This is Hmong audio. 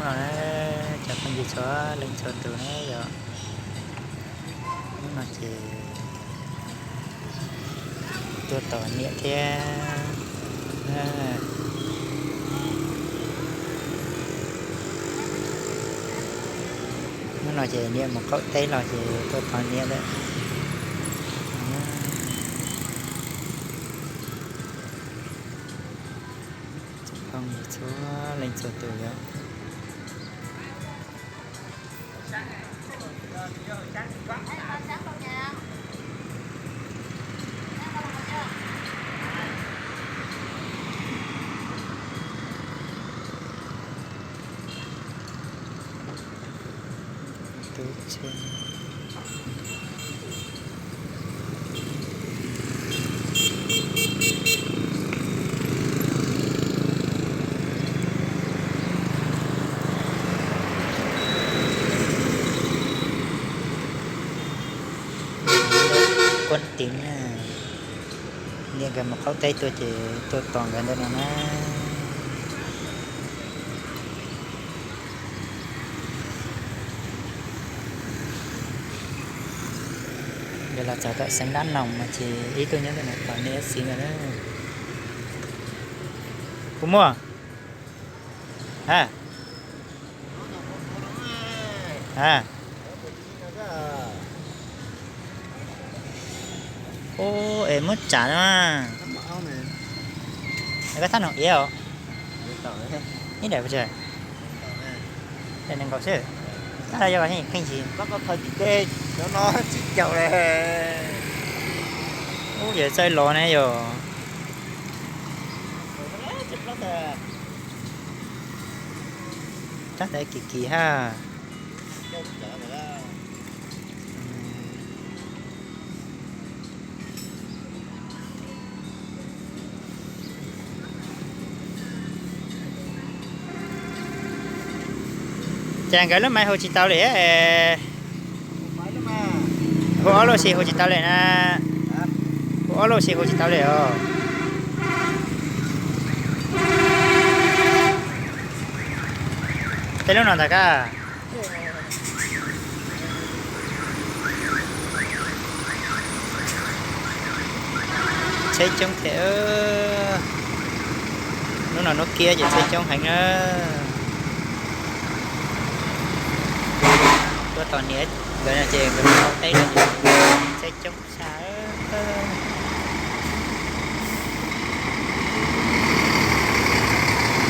No na, cov phooj ywg txhua leej txhua tus na yom, hnub no ces tuaj tos niam thiab. Hnub no ces niam mus qaum teb los ces tuaj tos niam lawm. Cov phooj ywg txhua leej txhua tus yom. Kuab teev na, niam nkawd mus qaum teb tuaj ces tuaj tos nkawd ntawm no na. Nkawd los txog tom xeev Dab Noog no ces ib tug nyob ntawm no tos niam xiv nkawd na. Puas muaj? Ha? Ha? Ub, es muab tsam no. Koj thab noog iab os. Ib daim pes tsawg? Daim nees nkaum xwb. Tab yog pheej tsis, ub, yog txawj los ne yom. Rab tais kim kim ha. Cas nkawd lub maiv hu tsis tau li, hu ob lub xis hu tsis tau li na. Hu ob lub xis hu tsis tau li os. Tej lub no ntag kab. Tsheb coob thiab. Hnub no hnub kiab ces tsheb coob heev na. Tuaj tos niam nkawd no ces nkawd mus qaum teb lawm ces tsheb coob tshaj.